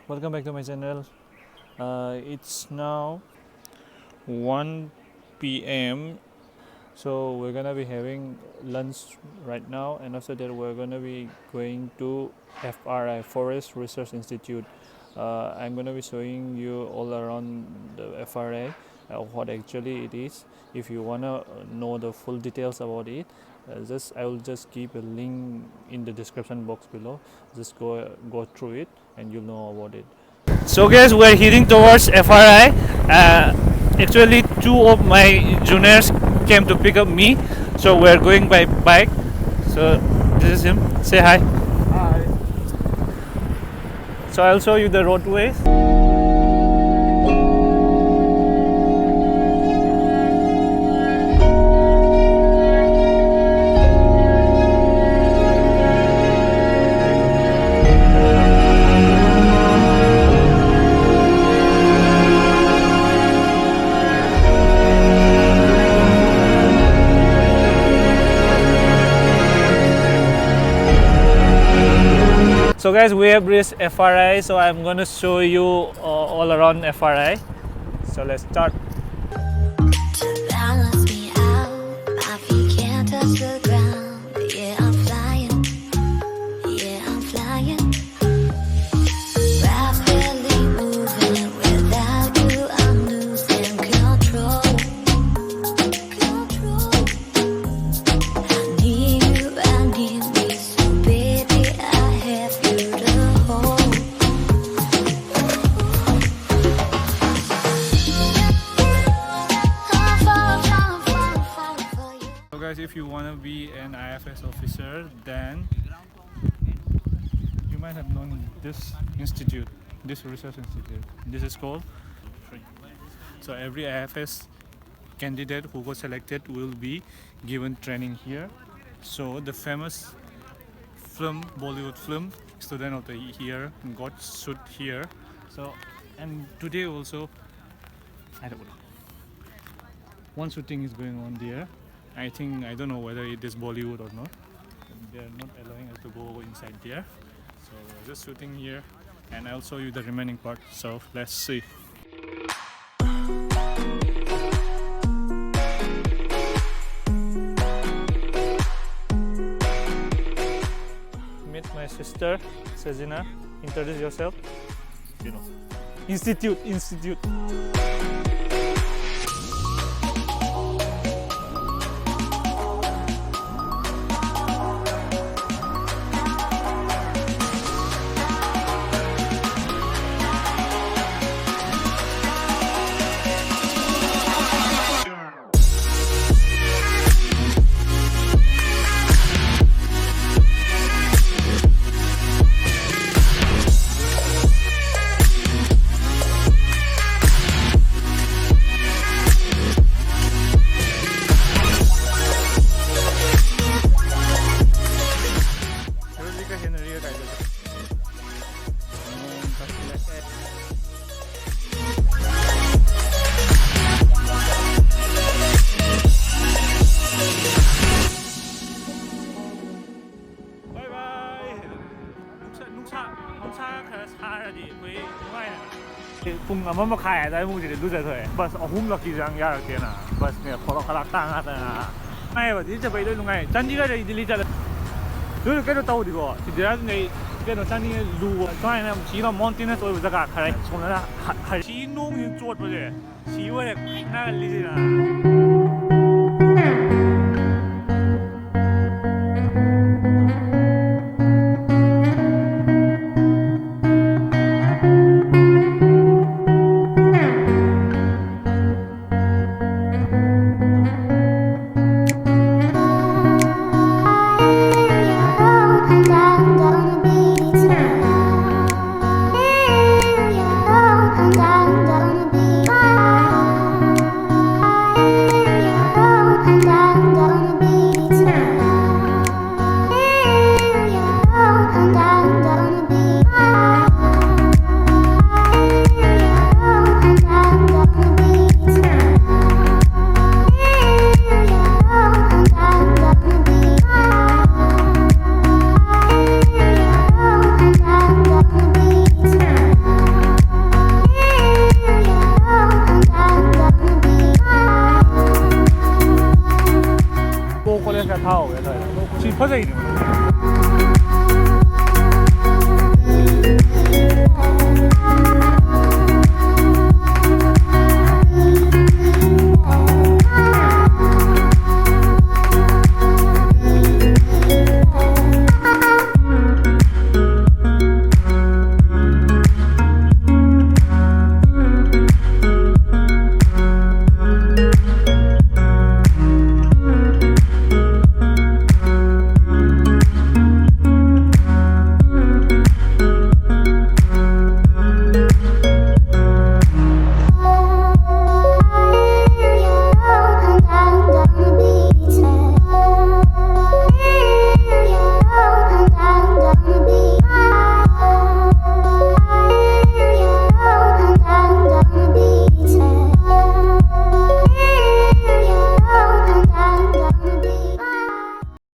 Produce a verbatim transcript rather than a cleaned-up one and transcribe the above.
Welcome back to my channel. Uh, it's now one p.m., so we're gonna be having lunch right now, and after that we're gonna be going to F R I, Forest Research Institute. Uh, I'm gonna be showing you all around the F R I, uh, what actually it is. If you wanna know the full details about it, uh, just I will just keep a link in the description box below. Just go go through it and you'll know about it. So guys, we're heading towards F R I. Uh, actually, two of my juniors came to pick up me, so we're going by bike. So this is him. Say hi. Hi. So I'll show you the roadways. So guys, we have reached F R I, so I'm gonna show you uh, all around F R I. So let's start. To balance me out, my feet can't touch the ground. Yeah, I'm flying. Yeah, I'm flying. Rapidly moving, without you, I'm losing control. Control. I need you, I need me, so baby, I have you to hold. So guys, if you wanna be an I F S officer, then you might have known this institute, this research institute. This is called. So every I F S candidate who got selected will be given training here. So the famous film, Bollywood film, Student of the Year got shoot here. So, and today also, I don't know, one shooting is going on there. I think, I don't know whether it is Bollywood or not. They are not allowing us to go inside there. So we're just shooting here. And I'll show you the remaining part. So let's see. Meet my sister, Sezina. Introduce yourself. You know. Institute, institute. Bye bye. ꯅꯨꯡꯁꯥ, ꯅꯨꯡꯁꯥ, ꯅꯨꯡꯁꯥ ꯈꯔ ꯁꯥꯔꯗꯤ ꯑꯩꯈꯣꯏ ꯅꯨꯡꯉꯥꯏꯔꯦ꯫ ꯄꯨꯡ ꯑꯃ ꯃꯈꯥꯏ ꯑꯗꯨꯋꯥꯏꯃꯨꯛꯁꯤꯗꯤ ꯂꯨꯖꯊꯣꯛꯑꯦ꯫ ꯕꯁ ꯑꯍꯨꯝꯂꯛꯀꯤ ꯆꯥꯡ ꯌꯥꯔꯛꯇꯦꯅ꯫ ꯕꯁꯅꯦ ꯈꯣꯂꯣꯛ ꯈꯂꯥꯛ ꯇꯥꯡ ꯉꯥꯛꯇꯅ꯫ ꯅꯨꯡꯉꯥꯏꯕ ꯗꯤꯜꯂꯤ ꯆꯠꯄꯩ ꯂꯣꯏ ꯅꯨꯡꯉꯥꯏ꯫ ꯆꯥꯟꯗꯤꯒꯔꯗꯩ ꯗꯤꯜꯂꯤ ꯆꯠꯂꯦ꯫ ꯑꯗꯨ ꯀꯩꯅꯣ ꯇꯧꯗꯤꯀꯣ꯫ ꯁꯤ ꯗꯦꯔꯥꯗꯨꯟꯗꯩ ꯀꯩꯅꯣ ꯆꯥꯟꯗꯤꯒꯔ ꯂꯨꯕ꯫ ꯁꯨꯃꯥꯏꯅ ꯁꯤꯅ ꯃꯥꯎꯟꯇꯦꯅꯁ ꯑꯣꯏꯕ ꯖꯒꯥ ꯈꯔ꯫ ꯁꯣꯝꯗꯅ ꯍ-, ꯍ-, ꯁꯤ ꯅꯣꯡꯁꯤꯅ ꯆꯣꯠꯄꯁꯦ꯫ ꯁꯤ ꯑꯣꯏꯔꯦ ꯈ꯭ꯋꯥꯏ ꯅꯥꯒꯜꯂꯤꯁꯤꯅ꯫ ꯂꯩꯔꯤꯕ꯫